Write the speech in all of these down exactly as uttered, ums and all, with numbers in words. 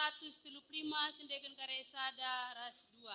Seratus telu puluh lima, sendeken kare sada ras dua.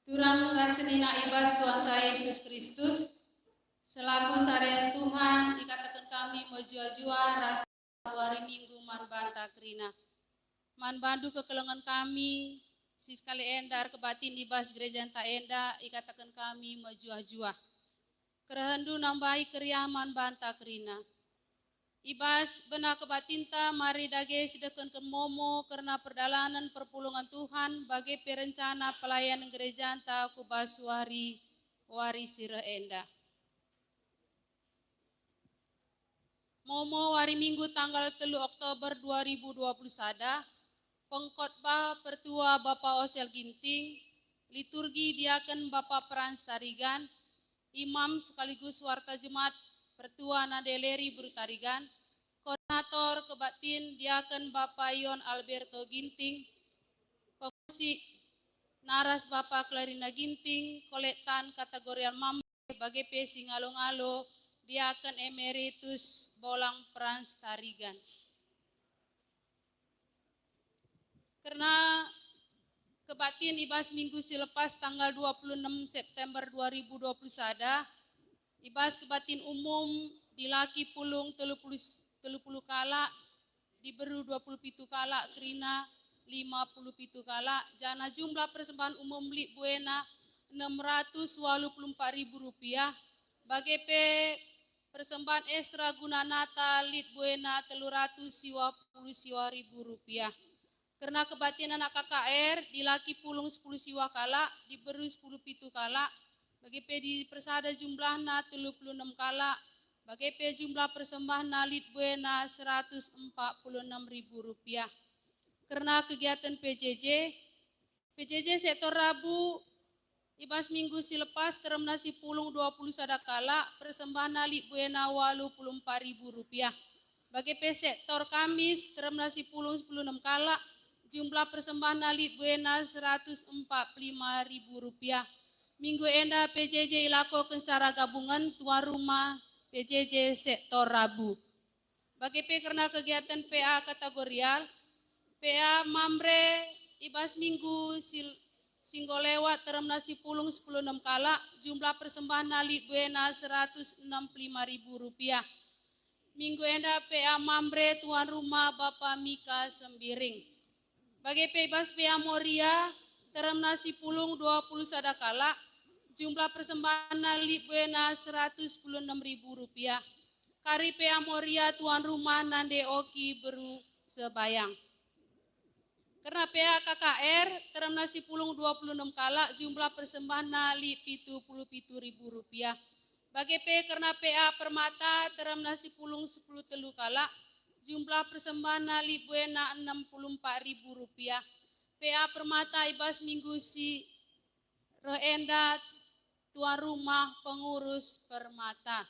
Turang ras senina i bas Tuhanta Yesus Kristus, selaku saren Tuhan, ikataken kami mejuah-juah ras wari Minggu man banta kerina. Man bandu kekelengen kami, si sekali enda erkebatin i bas gerejanta enda, ikataken kami mejuah-juah. Kerehenndu nambai keriah man banta kerina. I bas bena kebatinta mari dage sidekkenken momo kerna perdalanen perpulungen Tuhan bage pe rencana pelayanen gerejanta ku bas wari-wari si reh enda. Momo wari Minggu tanggal telu Oktober dua ribu dua puluh sada, pengkhotbah pertua Bapa Osel Ginting, liturgi diaken Bapa Frans Tarigan, imam sekaligus warta jemaat pertua Nande Leri Beru Tarigan, koordinator kebaktin diaken Bapa Yon Alberto Ginting, pemusik naras Bapa Klarina Ginting, kolektan kategorial mam bage pe si ngalo-ngalo diaken emeritus Bolang Frans Tarigan. Kerna kebaktin i bas minggu si lepas tanggal dua puluh enam September dua ribu dua puluh sada, i bas kebaktin umum dilaki pulung telu puluh, telu puluh kalak, diberu dua puluh pitu kalak, kerina lima puluh pitu kalak, janah jumlah persembahan umum lit buena enam ratus walu puluh empat ribu rupiah, bage pe persembahan ekstra guna Natal lit buena telu ratus siwa puluh siwa ribu rupiah. Kerna kebaktin anak K K R, dilaki pulung sepuluh siwa kalak, diberu sepuluh pitu kalak, bage pe dipersada jumlahna telu puluh enam kalak, bage pe jumlah persembahna lit buena seratus empat puluh enam ribu rupiah. Kerna kegiatan P J J, P J J sektor Rabu, i bas minggu si lepas teremna si pulung dua puluh sada kalak, persembahna lit buena walu puluh empat ribu rupiah. Bage pe sektor Kamis teremna si pulung sepuluh enam kalak, jumlah persembahna lit buena seratus empat puluh lima ribu rupiah. Minggu enda P J J ilakoken secara gabungen tuan rumah P J J sektor Rabu. Bage pe kerna kegiatan P A kategorial, P A Mamre i bas minggu si, si enggo lewat teremna si pulung sepuluh enam kalak, jumlah persembahna lit buena seratus enam puluh lima ribu rupiah. Minggu enda P A Mamre tuan rumah Bapa Mika Sembiring. Bage pe i bas P A Moria, teremna si pulung dua puluh sada kalak, jumlah persembahna lit buena seratus puluh enam ribu rupiah. Kari P A Moria tuan rumah Nande Oki Beru Sebayang. Kerna P A K K R, teremna si pulung dua puluh enam kalak, jumlah persembahna lit pitu puluh pitu ribu rupiah. Bage pe kerna P A Permata, teremna si pulung sepuluh telu kalak, jumlah persembahna lit buena enam puluh empat ribu rupiah. P A Permata i bas minggu si reh enda tuan rumah pengurus Permata.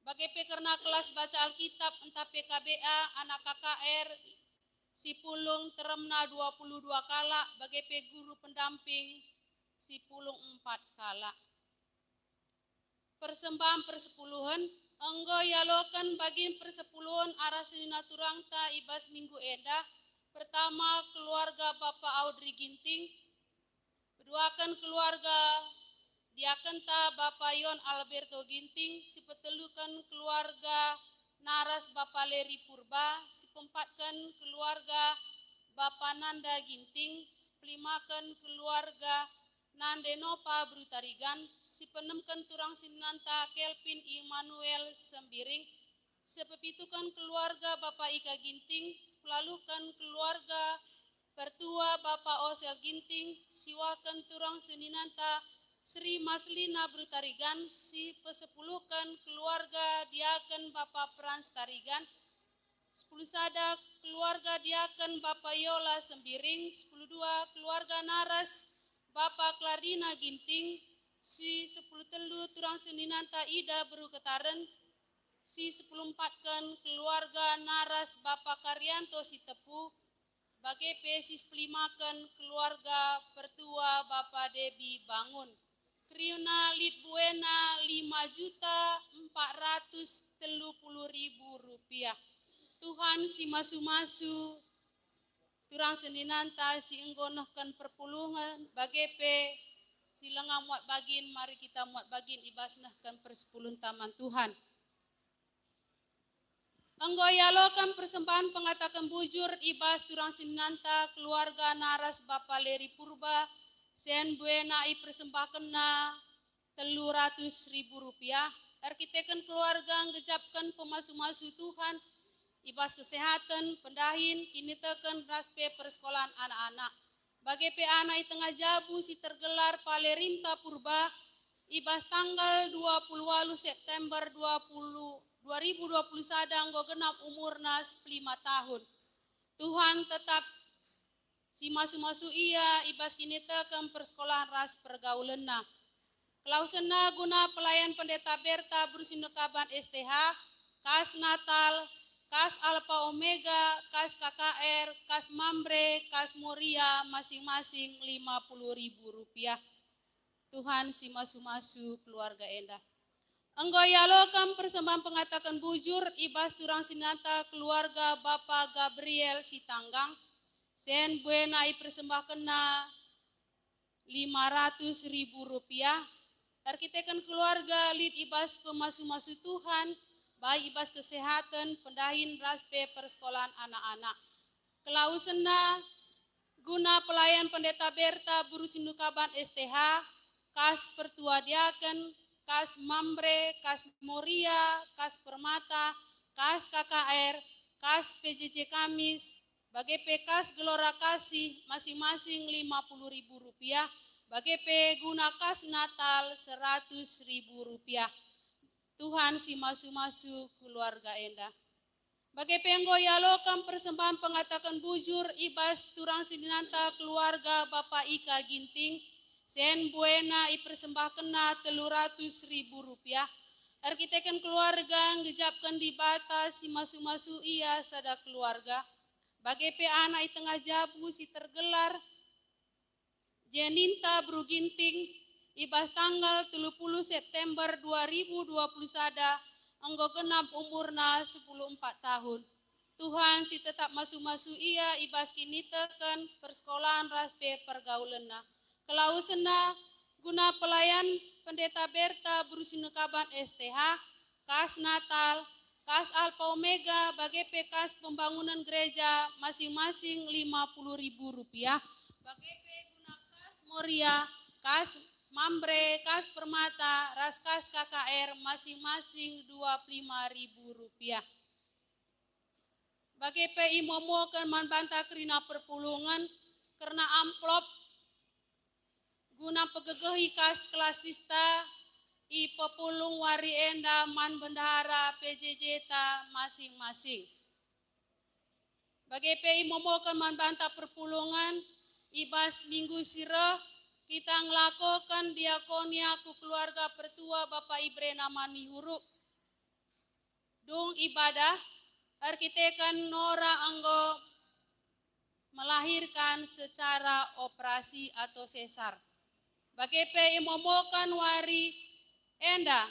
Bage pe kerna kelas baca Alkitab ntah P K B A anak K K R si pulung teremna dua puluh dua kalak, bage pe guru pendamping si pulung empat kalak. Persembahan persepuluhen, enggo ialoken bagin persepuluhen arah senina turangta i bas minggu enda. Pertama, keluarga Bapa Audrey Ginting, peduaken keluarga diakenta Bapa Yon Alberto Ginting, sipeteluken keluarga naras Bapa Leri Purba, sipeempatken keluarga Bapa Nanda Ginting, sipelimaken keluarga Nande Nopa Beru Tarigan, sipeenemken turang seninanta Kelvin Immanuel Sembiring, sipepituken keluarga Bapa Ika Ginting, sipelaluken keluarga pertua Bapa Osel Ginting, siwaken turang seninanta Sri Maslina Beru Tarigan, sipesepuluken keluarga diaken Bapa Frans Tarigan, sepuluh sada keluarga diaken Bapa Yola Sembiring, sepuluh dua keluarga naras Bapa Klarina Ginting, si sepuluh telu turang seninanta Ida Beru Ketaren, si sepuluh empatken keluarga naras Bapa Karyanto Sitepu, bage pe si sepelimaken keluarga pertua Bapa Debi Bangun. Kerina lit buena lima juta empat ratus telu puluh ribu rupiah. Tuhan si masu-masu, turang seninanta si enggo nehken perpulungen, bage pe si langa muat bagin, mari kita muat bagin i bas nehken persepulunta man Tuhan. Enggo ialoken persembahan pengataken bujur i bas turang seninanta keluarga naras Bapa Leri Purba, sen buena ipersembahkenna telu ratus ribu rupiah, Erkiteken keluarga nggejapken pemasu-masu Tuhan i bas kesehaten, pendahin, kiniteken ras pe persekolahen anak-anak. Bage pe anak i tengah jabu si tergelar Palerimta Purba i bas tanggal dua puluh waluh September dua puluh, dua ribu dua puluh sada enggo genap umurna sepuluh lima tahun. Tuhan tetap si masu-masu ia i bas kiniteken persekolahen ras pergaulenna. Kelawesna guna pelayan Pendeta Berta Beru Sinukaban S T H, kas Natal, kas Alpha Omega, kas K K R, kas Mamre, kas Moria, masing-masing lima puluh ribu rupiah. Tuhan si masu-masu keluarga enda. Enggo ialoken persembahen pengataken bujur i bas turang si nata keluarga Bapa Gabriel Sitanggang, sen buena ipersembahkenna lima ratus ribu rupiah. Erkiteken keluarga lit i bas pemasu-masu Tuhan, baik i bas kesehaten, pendahin ras pe persekolahen anak-anak. Kelawesna guna pelayan Pendeta Berta Beru Sinukaban S T H, kas Pertua Diaken, kas Mamre, kas Moria, kas Permata, kas K K R, kas P J J Kamis, bage pe kas Gelora Kasih, masing-masing lima puluh ribu rupiah, bage pe guna kas Natal seratus ribu rupiah. Tuhan si masu-masu keluarga enda. Bage pe enggo ialoken persembahen pengataken bujur i bas turang si nata keluarga Bapa Ika Ginting, sen buena ipersembahkenna telu ratus ribu rupiah. Erkiteken keluarga nggejapken Dibata si masu-masu ia sada keluarga, bage pe anak i tengah jabu si tergelar Jeninta Beru Ginting, i bas tanggal telu puluh September dua ribu dua puluh sada, enggo genap umurna sepuluh empat tahun. Tuhan si tetap masu-masu ia i bas kiniteken, persekolahen ras pe pergaulenna. Kelawesna guna pelayan Pendeta Berta Beru Sinukaban S T H, kas Natal, kas Alpha Omega, bage pe kas pembangunan gereja, masing-masing lima puluh ribu rupiah, bage pe guna kas Moria, kas Mamre, kas Permata, ras kas K K R, masing-masing dua puluh lima ribu rupiah. Bage pe imomoken man banta kerina perpulungen kerna amplop guna pegegehi kas kelasista i pepulung wari enda man bendahara P J J-ta masing-masing. Bage pe imomoken man banta perpulungen, i bas minggu si reh kita ngelakoken diakonia ku keluarga pertua Bapa Ibrena Manihuruk. Dung ibadah, erkiteken Nora enggo melahirkan secara operasi atau sesar. Bage pe imomoken wari enda,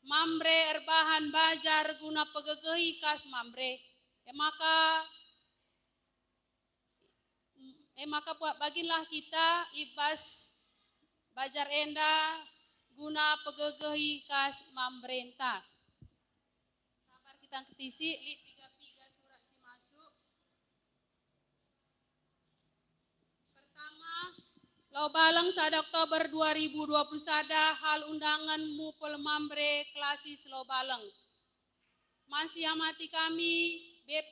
Mamre erbahan bajar guna pegegehi kas Mamre. E maka, e maka buat baginlah kita i bas bajar enda guna pegegehi kas Mamrenta. Sabar kita ngketisi, lit piga-piga surat si masuk. Pertama, Lau Baleng, sada Oktober dua ribu dua puluh sada, hal undangan mupul Mamre Klasis Lau Baleng. Masiamati kami, B P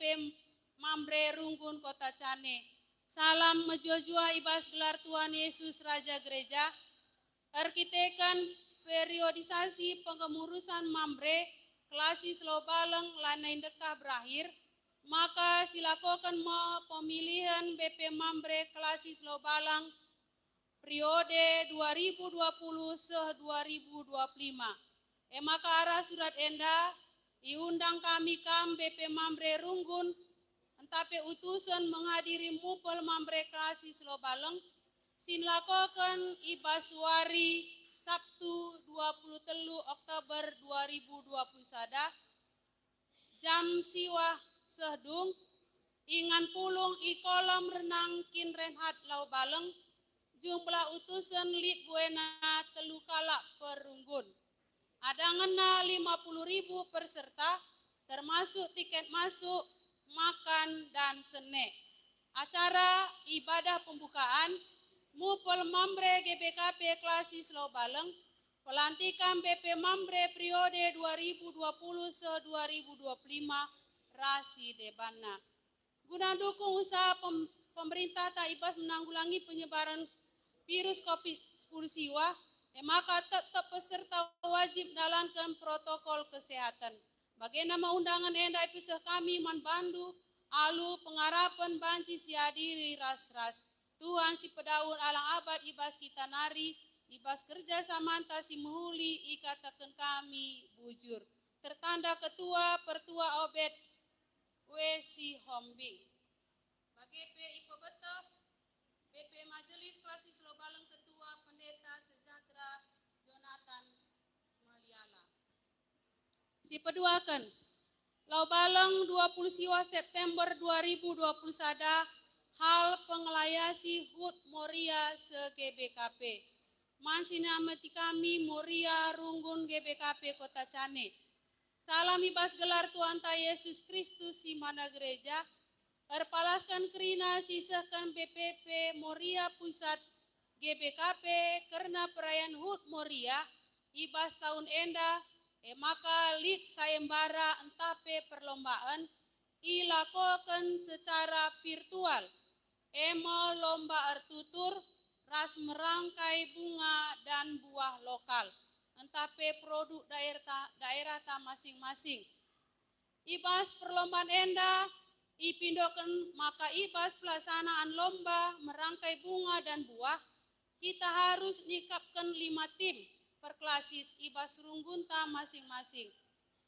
Mamre Runggun Kota Cane. Salam mejuah-juah i bas gelar Tuhan Yesus Raja Gereja. Erkiteken periodisasi pengemurusan Mamre Klasis Lau Baleng lanai ndekah berakhir, maka silakoken me pemilihen B P Mamre Klasis Lau Baleng periode dua ribu dua puluh seh dua ribu dua puluh lima. E maka arah surat enda, iundang kami kam B P Mamre Runggun, ntah pe utusen menghadiri mupul Mamre Klasis Lau Baleng, si nelakoken i bas wari Sabtu dua puluh telu Oktober dua ribu dua puluh sada, jam siwah seh dung, ingan pulung i kolam renang Kin Renhat Lau Baleng, jumlah utusen lit buena telu kalak perunggun. Adangenna lima puluh ribu perserta, termasuk tiket masuk, makan, dan sene. Acara ibadah pembukaan, mupul Mamre G B K P Klasis Lau Baleng, Pelantikan B P Mamre periode dua ribu dua puluh seh dua ribu dua puluh lima ras si debanna. Guna dukung usaha pem-, pemerintahta i bas menanggulangi penyebaran virus covid sepuluh siwa, e maka tetap peserta wajib dalanken protokol kesehatan. Bagenda me undangen enda ipeseh kami man bandu alu pengarapen banci siadili ras-ras Tuhan si pedaun alang abad i bas kita nari, i bas kerja samanta si mehuli ikataken kami bujur. Tertanda Ketua Pertua Obed W. Sihombing. Bage pe ipebeteh B P Majelis Klasis Lobaleng Ketua Pendeta Sejahtera Jonathan Maliala. Sipeduaken, Lobaleng dua puluh siwa September dua ribu dua puluh sada, hal pengelayasi hut Moria se-G B K P. Man si niamati kami Moria runggun G B K P Kota Cane. Salam i bas gelar Tuhanta Yesus Kristus si mana gereja, erpalasken kerina si isehken B P P Moria Pusat G B K P kerna perayaan hut Moria i bas tahun enda, e maka lit sayembara ntah pe perlombaen ilakoken secara virtual, e me lomba ertutur ras merangkai bunga dan buah lokal, ntah pe produk daerah ta-, daerah ta masing-masing. I bas perlomban enda, ipindoken maka i bas pelaksanaan lomba merangkai bunga dan buah, kita harus nikapken lima tim per klasis i bas runggunta masing-masing.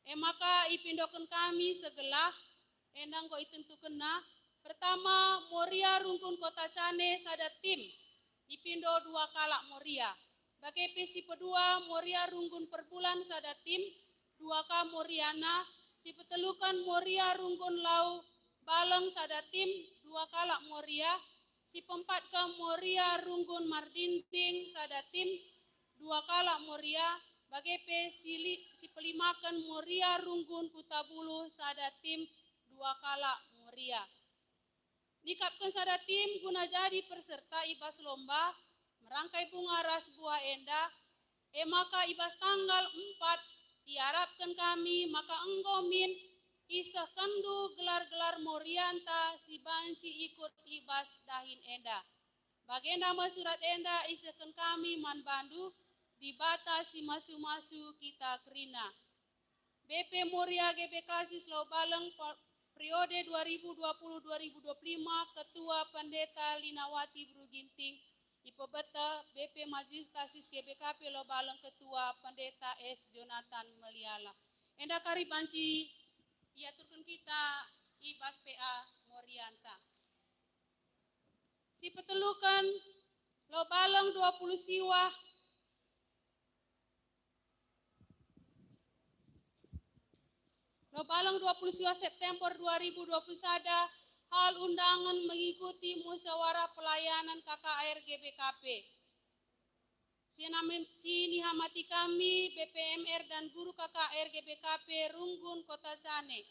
E maka ipindoken kami segelah, enda enggo itentukenna. Pertama, Moria runggun Kota Cane sada tim, ipindo dua kalak Moria. Bage pe si pedua, Moria runggun Perbulan sada tim, dua ka Moriana. Si peteluken, Moria runggun Lau Baleng sada tim, dua kalak Moria. Si peempatken, Moria runggun Mardinding sada tim, dua kalak Moria. Bage pe si li-, si pelimaken, Moria runggun Kutabuluh sada tim, dua kalak Moria. Nikapken sada tim guna jadi perserta i bas lomba merangkai bunga ras buah enda, e maka i bas tanggal empat iarapken kami maka enggo min isehkenndu gelar-gelar Morianta si banci ikut i bas dahin enda. Bagenda me surat enda isehken kami man bandu, Dibata si masu-masu kita kerina. B P Moria G B Klasis Lobaleng pe-, periode dua ribu dua puluh dua ribu dua puluh lima, Ketua Pendeta Linawati Beru Ginting, ipebeteh B P Majelis Klasis G B K P Lobaleng, Ketua Pendeta S. Jonathan Meliala. Enda kari banci iaturken kita i bas P A Morianta. Si peteluken, Lobaleng dua puluh siwah, Lobaleng dua puluh siwah September dua ribu dua puluh sada, hal undangen mengikuti musyawarah pelayanan K K R G B K P. Si name-, si nihamati kami B P M R dan guru K K R G B K P Runggun Kota Cane.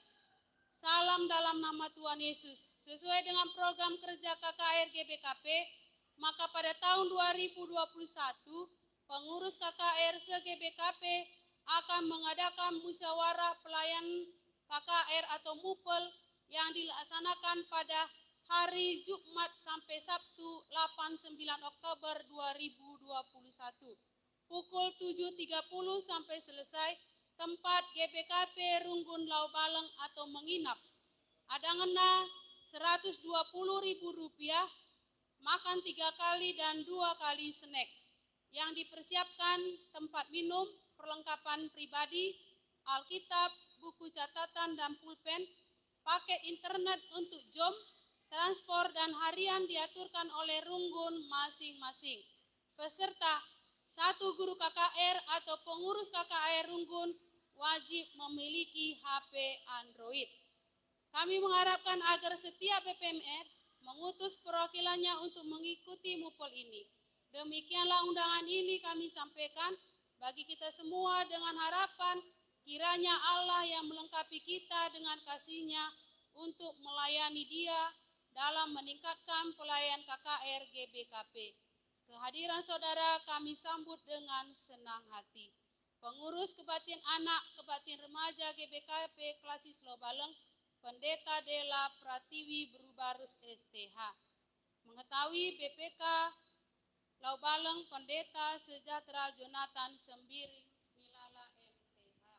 Salam dalam nama Tuhan Yesus. Sesuai dengan program kerja K K R G B K P, maka pada tahun dua ribu dua puluh satu, pengurus K K R se-G B K P akan mengadakan musyawarah pelayan K K R atau mupel yang dilaksanakan pada hari Jumat sampai Sabtu, delapan sembilan Oktober dua ribu dua puluh satu, pukul tujuh tiga puluh sampai selesai, tempat G B K P Runggun Lau Baleng atau menginap. Adangenna seratus dua puluh ribu rupiah, makan tiga kali dan dua kali snack. Yang dipersiapkan tempat minum, perlengkapan pribadi, Alkitab, buku catatan, dan pulpen, paket internet untuk jom, transpor, dan harian diaturkan oleh runggun masing-masing. Peserta, satu guru K K R atau pengurus K K R runggun wajib memiliki H P Android. Kami mengharapkan agar setiap B P M R mengutus perwakilannya untuk mengikuti mupel ini. Demikianlah undangan ini kami sampaikan bagi kita semua dengan harapan kiranya Allah yang melengkapi kita dengan kasih-Nya untuk melayani Dia dalam meningkatkan pelayan K K R G B K P. Kehadiran saudara kami sambut dengan senang hati. Pengurus Kebaktin Anak, Kebaktin Remaja G B K P Klasis Laubaleng, Pendeta Dela Pratiwi Berubarus S T H. Mengetahui B P K Laubaleng, Pendeta Sejahtera Jonathan Sembiring Milala M T H.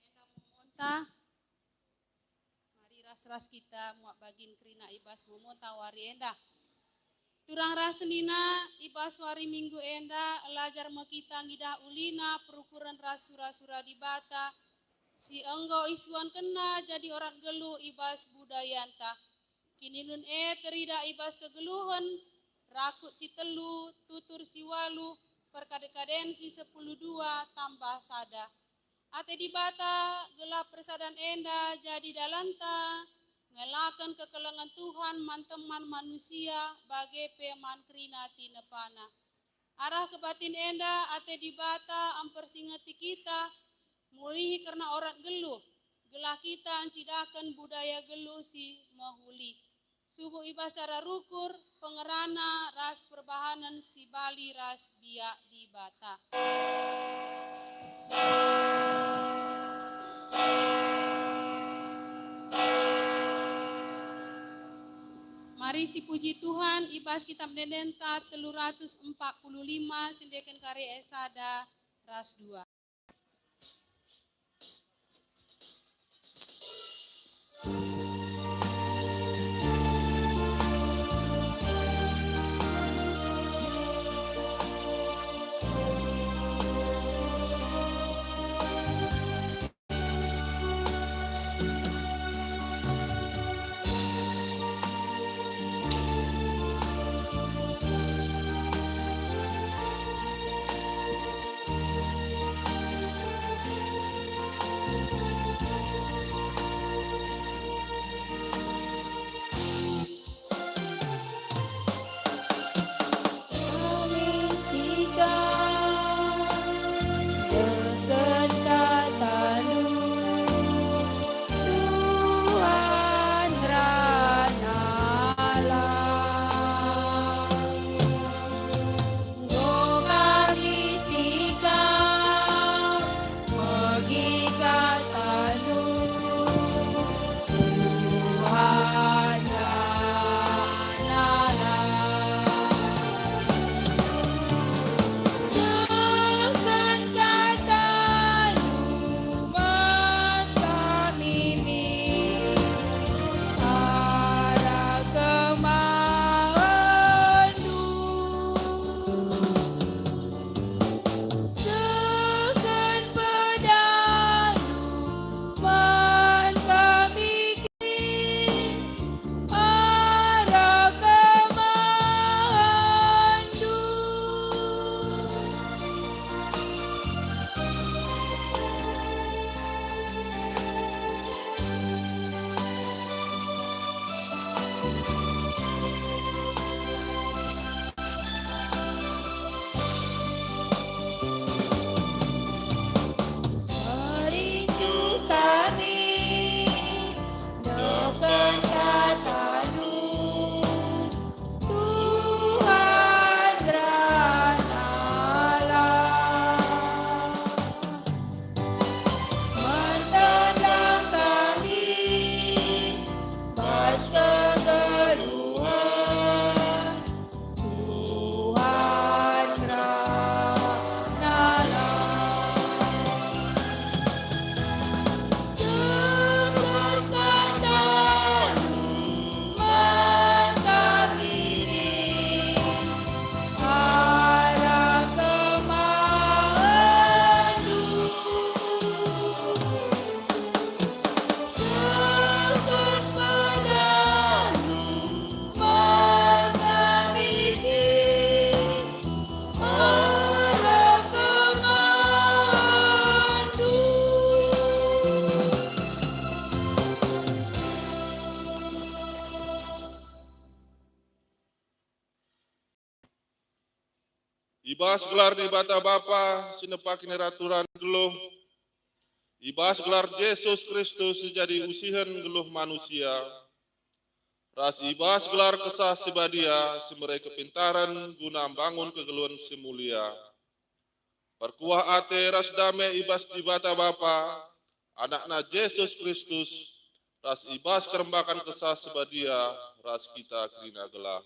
Enda momonta, mari ras-ras kita muat bagin kerina i bas momonta wari enda. Turang ras senina, i bas wari Minggu enda, elajar me kita ngidah ulina perukuren ras sura-sura Dibata si enggo isuankenNa jadi orat nggeluh i bas budayanta. Kinilun e terida i bas kegeluhen, rakut si telu, tutur si walu, perkade-kaden si sepuluh dua tambah sada. Ate Dibata gelah persadan enda jadi dalanta ngelaken kekelengen Tuhan man teman manusia bage pe man kerina tinepana. Arah kebaktin enda ate Dibata mpersingeti kita mulihi kerna orat nggeluh, gelah kita ncidaken budaya nggeluh si mehuli. Subuk i bas cara rukur, pengerana, ras perbahanen si bali ras biak Dibata. Mari sipuji Tuhan i bas Kitab Ende-Endenta telu ratus empat puluh lima, siendeken kari ayat sada ras dua. Enggo kami sikap megi kataNdu, Tuhan, ranalah. Sehken kataNdu man kami min, arah kemahenNdu. Sehken pedahNdu man kami kin, arah kemahenNdu. Merindu kami nehken kataNdu, Tuhan, ranalah. Mentendang kami bas kegeluhen, Tuhan, ranalah. Sehken kataNdu man kami min, arah kemahenNdu. Sehken pedahNdu man kami kin, arah kemahenNdu. I bas gelar Dibata Bapa si nepa kiniratusken geluh, i bas gelar Jesus Kristus si jadi usihen geluh manusia, ras i bas gelar Kesah Si Badia si mere kepintaren guna mbangun kegeluhen si mulia. Perkuah ate ras dame i bas Dibata Bapa, AnakNa Jesus Kristus, ras i bas kerembakan Kesah Si Badia ras kita kerina gelah.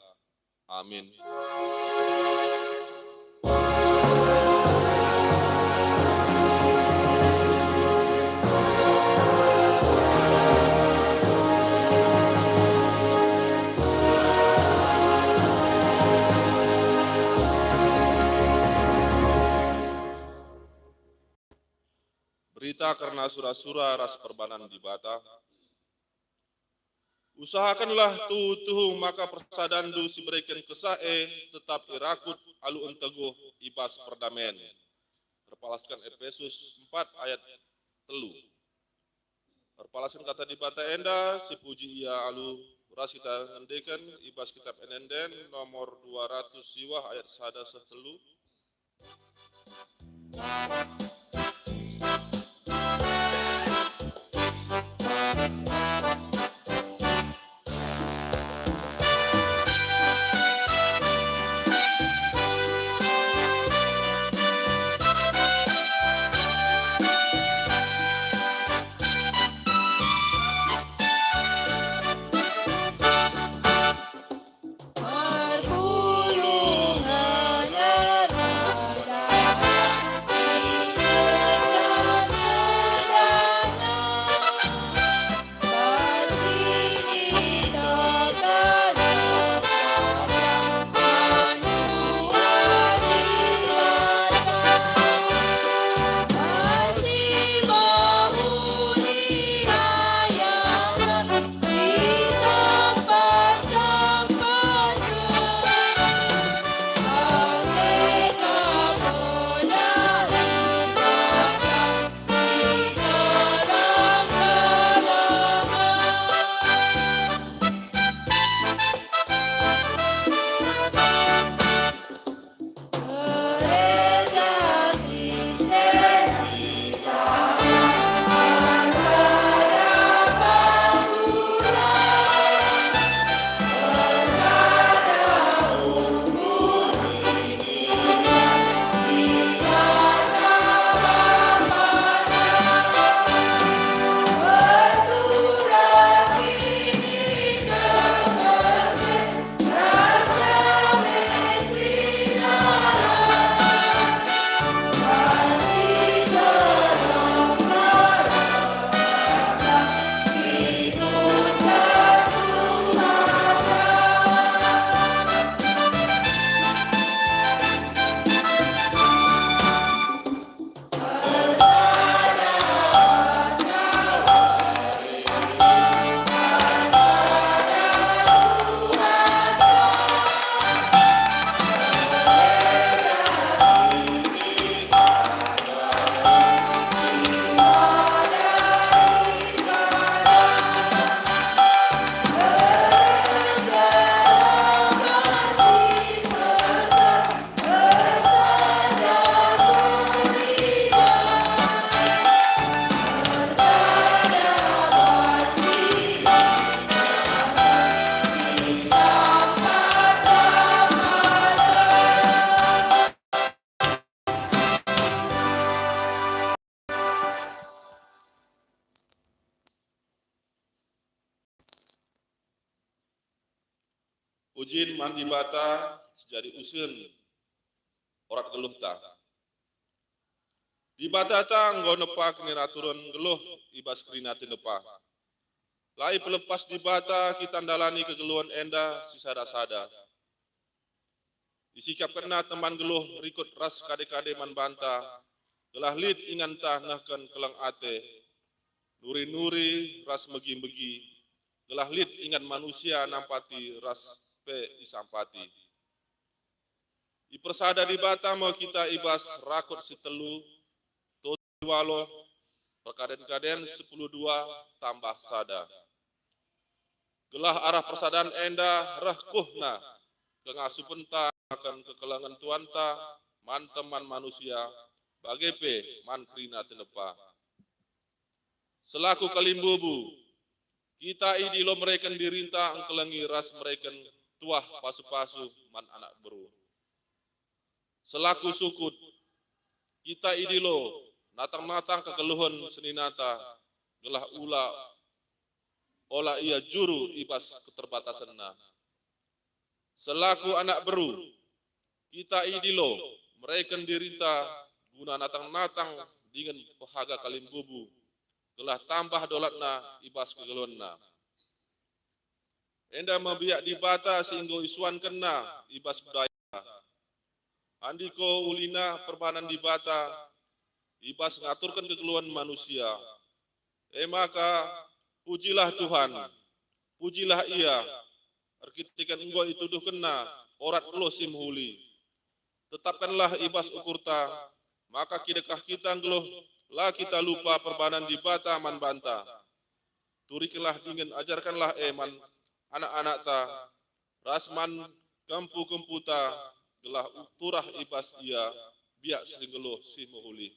Amin. Berita kerna sura-sura ras perbahanen Dibata. Usahakenlah tuhu-tuhu maka persadanndu si bereken Kesah e tetap irakut alu enteguh i bas perdamen. Erpalasken Epesus empat ayat telu. Erpalasken kata Dibata enda, sipuji Ia alu ras kita ngendeken i bas Kitab Ende-enden nomor dua ratus siwah ayat sada seh telu. Pujin man Dibata si jadi usen orat geluhta. Dibatata enggo nepa kiniraturen geluh i bas kerina tinepa. La ipelepas Dibata kita ndalani kegeluhen enda si sada-sada. IsikapkenNa teman geluh rikut ras kade-kade man banta, gelah lit inganta nehken keleng ate, nuri-nuri ras megi-megi, gelah lit ingan manusia nampati ras pe isampati. Ipersada Dibata me kita i bas rakut si telu, Toto Waloh, Perkaden-kaden sepuluh dua tambah sada. Gelah arah persadan enda reh kuhna kengasupenta akan kekelengen Tuanta man teman manusia, bage pe man kerina tinepa. Selaku kalimbubu, Kita idilo mereken dirinta engkelengi ras mereken tuah pasu-pasu man anak beru. Selaku sukut, kita idilo natang-natang kegeluhen seninata, gelah ula ola ia juru i bas keterbatasenna. Selaku anak beru, kita idilo mereken dirinta guna natang-natang dingen pehaga kalimbubu, gelah tambah dolatna i bas kegeluhenna. Enda me biak Dibata si enggo isuankenNa i bas budaya. Andiko ulina perbahanen Dibata i bas ngaturken kegeluhen manusia. E maka, pujilah Tuhan, pujilah Ia, erkiteken enggo ituduhkenNa orat geluh si mehuli. Tetapkenlah i bas ukurta, maka kidekah kita nggeluh la kita lupa perbahanen Dibata man banta. Turikenlah dingen ajarkenlah e man anak-anakta ras man kempu-kemputa, gelah turah i bas ia biak si nggeluh si mehuli.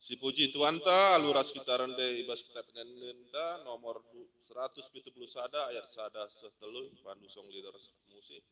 Sipuji Tuhanta alu ras kita rende i bas Kitab Ende-endenta nomor du-, seratus pitu puluh sada ayat sada seh telu, ipandu song leader musik.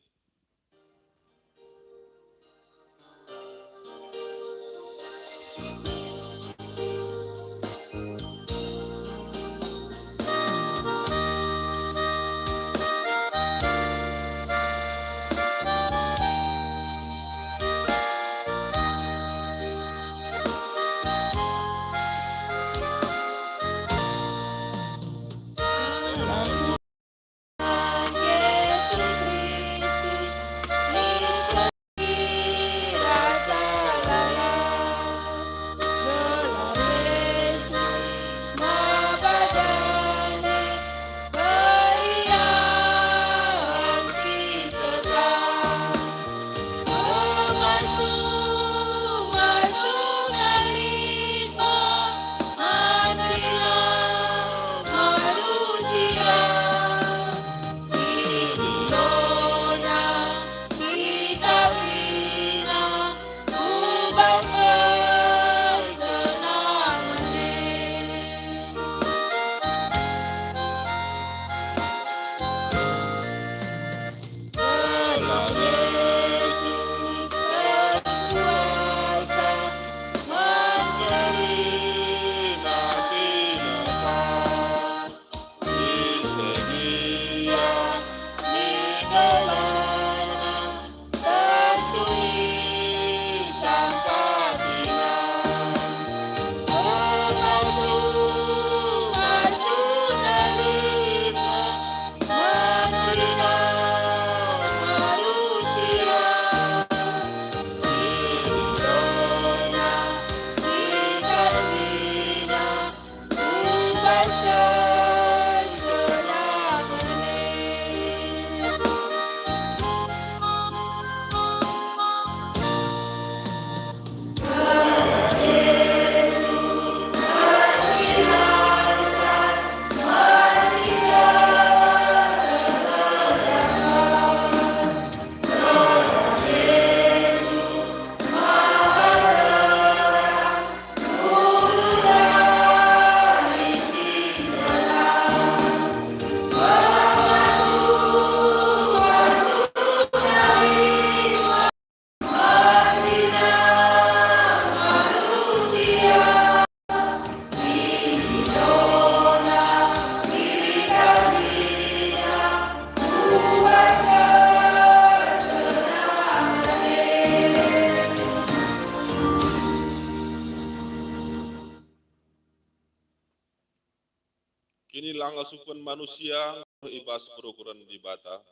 Kinilangasupen manusia i bas perukuren Dibata.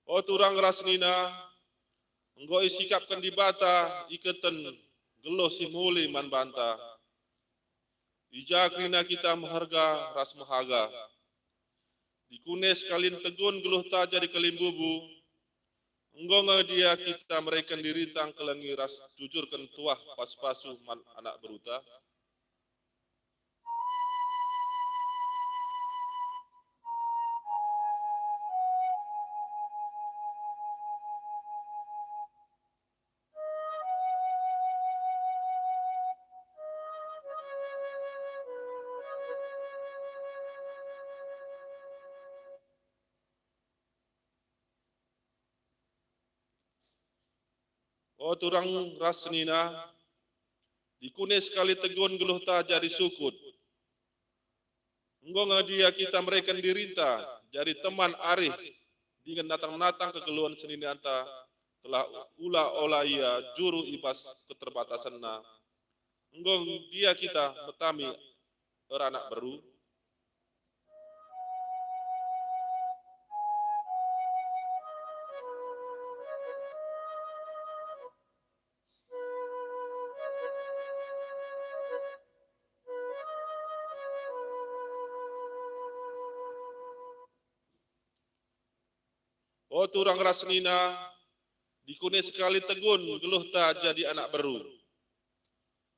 O turang ras nina, enggo isikapken Dibata iketen geluh si mehuli man banta. I ja kerina kita meherga ras mehaga. Dikune sekalin tegun geluhta jadi kalimbubu, Enggo nge dia kita mereken dirinta ngkelengi ras jujurken tuah pasu-pasu man anak beruta? O turang ras senina, dikune sekali tegun geluhta jadi sukut. Enggo nge dia kita mereken dirinta jadi teman arih dingen natang-natang kegeluhen seninanta, gelah ula ola ia juru i bas keterbatasenna. Enggo nge dia kita metami eranak beru? O turang ras senina, dikune sekali tegun geluhta jadi anak beru.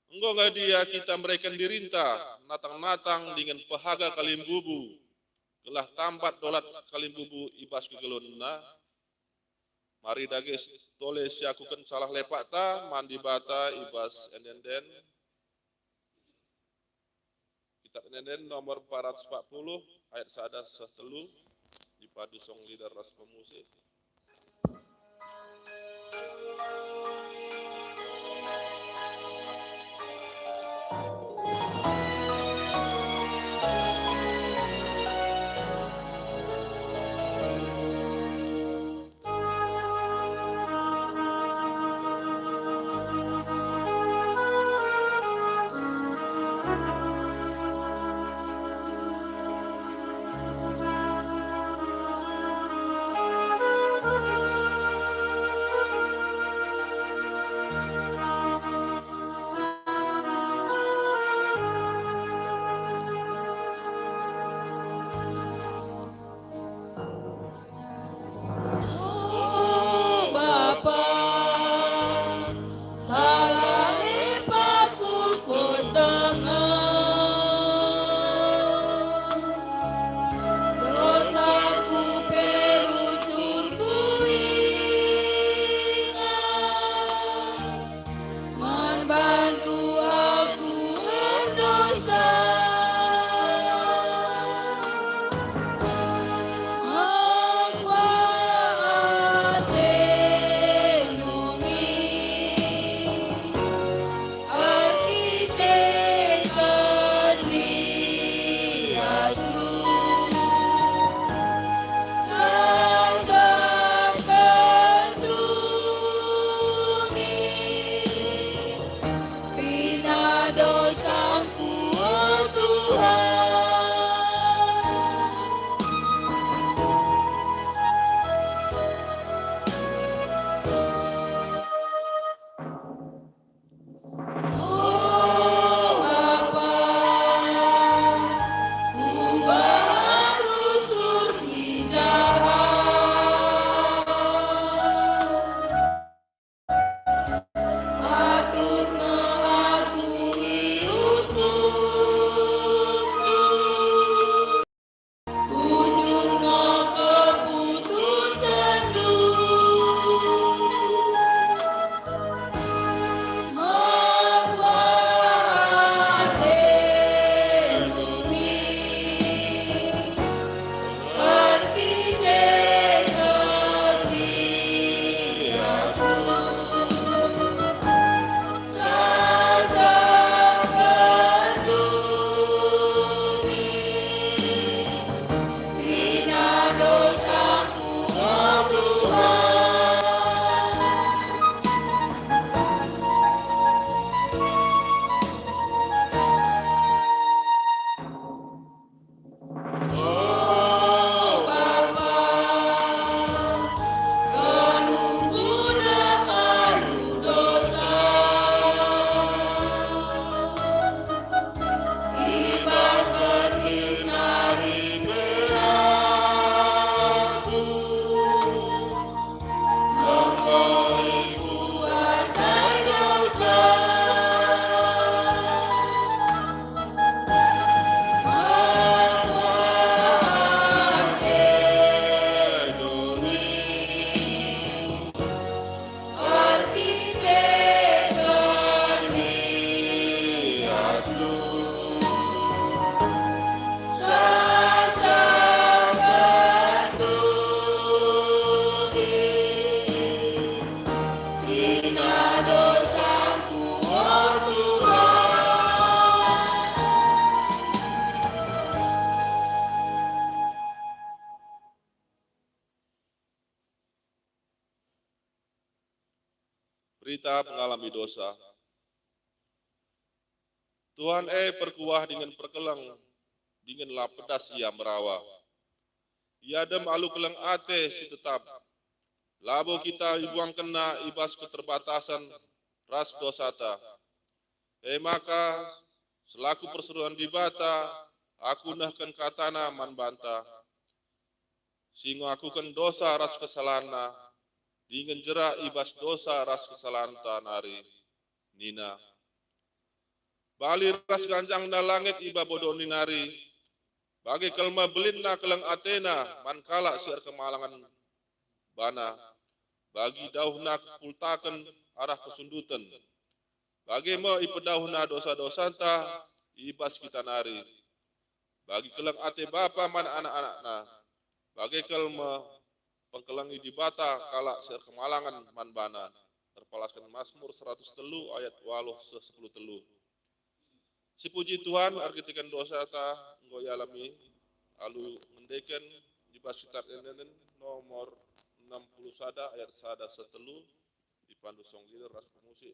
Enggo nge dia kita mereken dirinta natang-natang dingen pehaga kalimbubu, gelah tampat dolat kalimbubu i bas kegeluhenna? Mari dage tole siakuken salah lepakta man Dibata i bas ende-enden. Kitab ende-enden nomor empat ratus empat puluh, ayat sada seh telu, dipadu song leader ras pemusik. Berita mengalami dosa. Tuhan e perkuah dingen perkeleng, dingen la pedas Ia merawa. Ia dem alu keleng ate si tetap. Labo kita ibuangkenNa i bas keterbatasen ras dosata. E maka, selaku perseroan Dibata, aku nehken kataNa man banta, si ngakuken dosa ras kesalahenna, dingen jera i bas dosa ras kesalahenta nari. Nina, "Bali ras ganjangna langit i babo doni nari, bage kal me belinna keleng atena man kalak si erkemalangen bana, bagi dauhna kepultaken arah kesunduten. Bage me ipedauhna dosa-dosanta i bas kita nari. Bagi keleng ate bapa man anak-anakna, bage kal me pengkelengi Dibata kalak si erkemalangen man bana." Erpalasken Masmur seratus telu ayat waluh seh sepuluh telu. Sipuji Tuhan, erkiteken dosata enggo ialami alu ngendeken i bas kitab ende-enden nomor enam puluh sada ayat sada seh telu, dipandu songgil ras pemusik.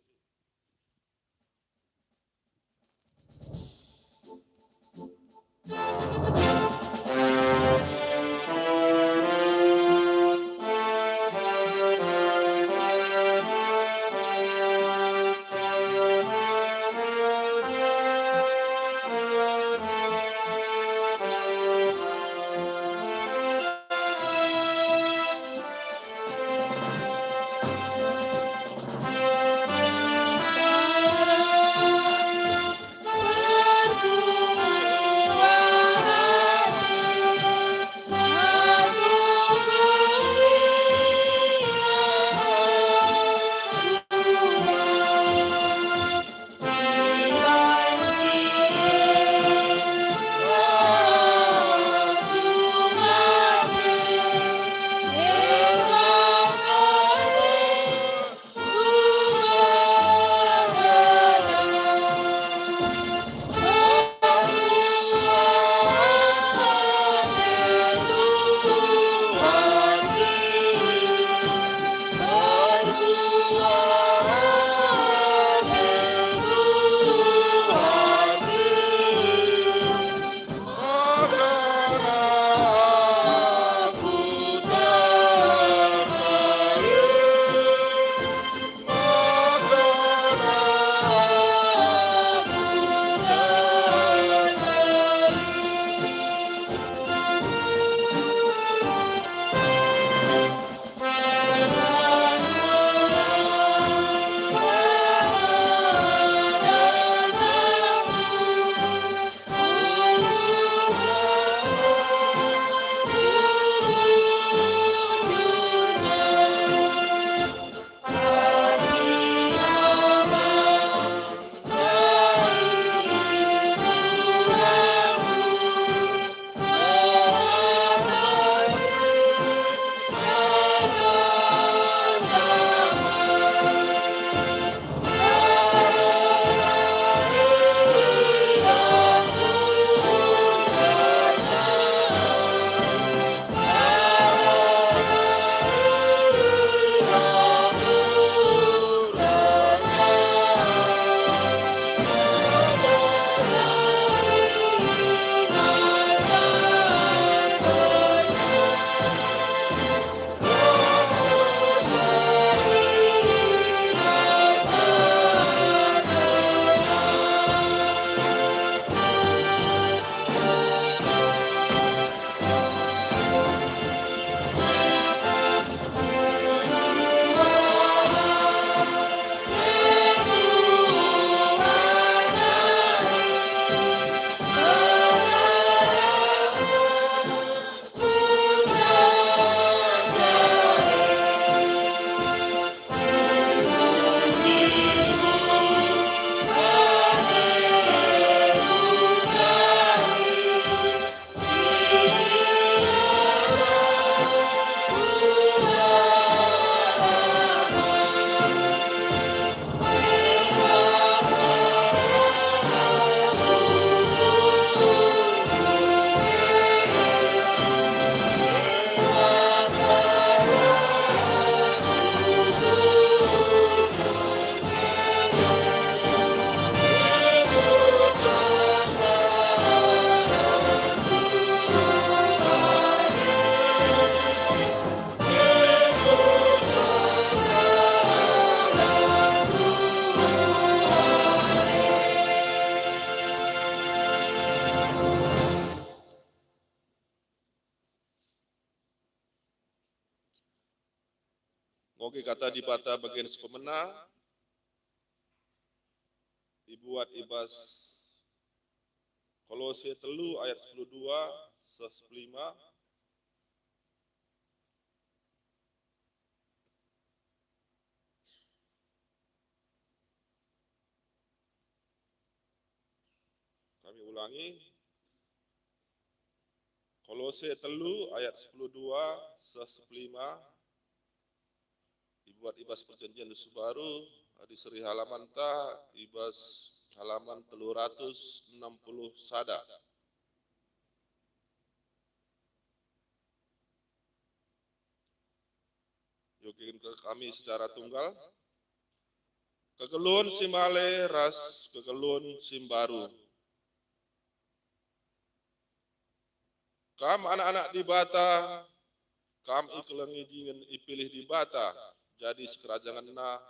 Oke, Kata Dibata bagian si pemena ibuat i bas Kolose telu ayat sepuluh dua seh sepuluh lima. Kami ulangi, Kolose telu ayat sepuluh dua seh sepuluh lima, ibuat i bas Perjanjian Baru, adi seri halamanta i bas halaman telu ratus enam puluh sada. Iogeken kami secara tunggal. Kegeluhen si male ras kegeluhen si mbaru. Kam anak-anak Dibata, kam ikelengi dingen ipilih Dibata jadi sikerajangenNa,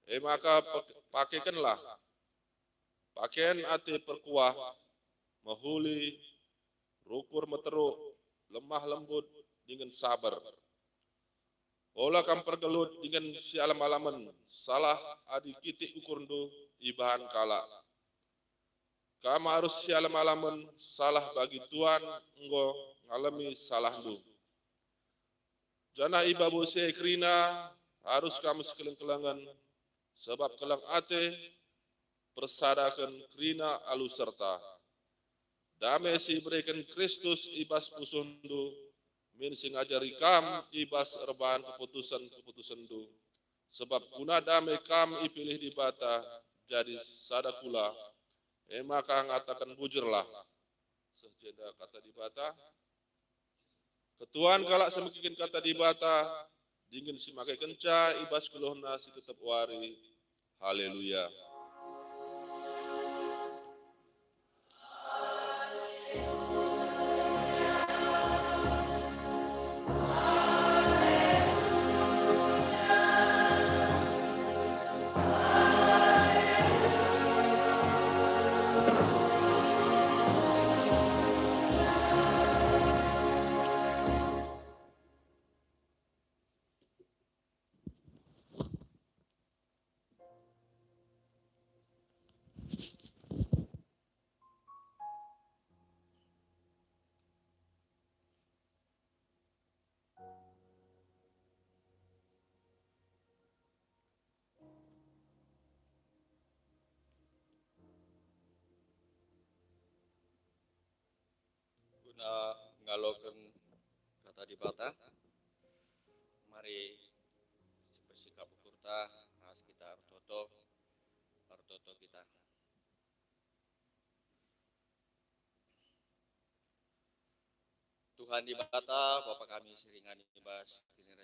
e maka pe-, pakekenlah pakaian ate perkuah, mehuli, rukur meteruk, lemah lembut, dingen saber. Ola kam pergelut dingen sialam-alamen, salah adi kitik ukurndu ibahan kalak. Kam arus sialam-alamen, salah bagi Tuhan enggo ngalemi salahndu. Janah i babo si e kerina arus kam sikeleng-kelengen, sabap keleng ate persadaken kerina alu serta. Dame si ibereken Kristus i bas pusuhndu min si ngajari kam i bas erbahan keputusen-keputusenndu, sabap guna dame kam ipilih Dibata jadi sada kula, e maka ngataken bujurlah. Seh jenda Kata Dibata. Ketuan kalak si megiken Kata Dibata, dingen si makekenca i bas geluhna si tep-tep wari. Haleluya. Guna ngaloken Kata Dibata, mari sipesikap ukurta, ras kita ertoto, ertoto kita. Tuhan Dibata, Bapa kami si ringan i bas Kinirajan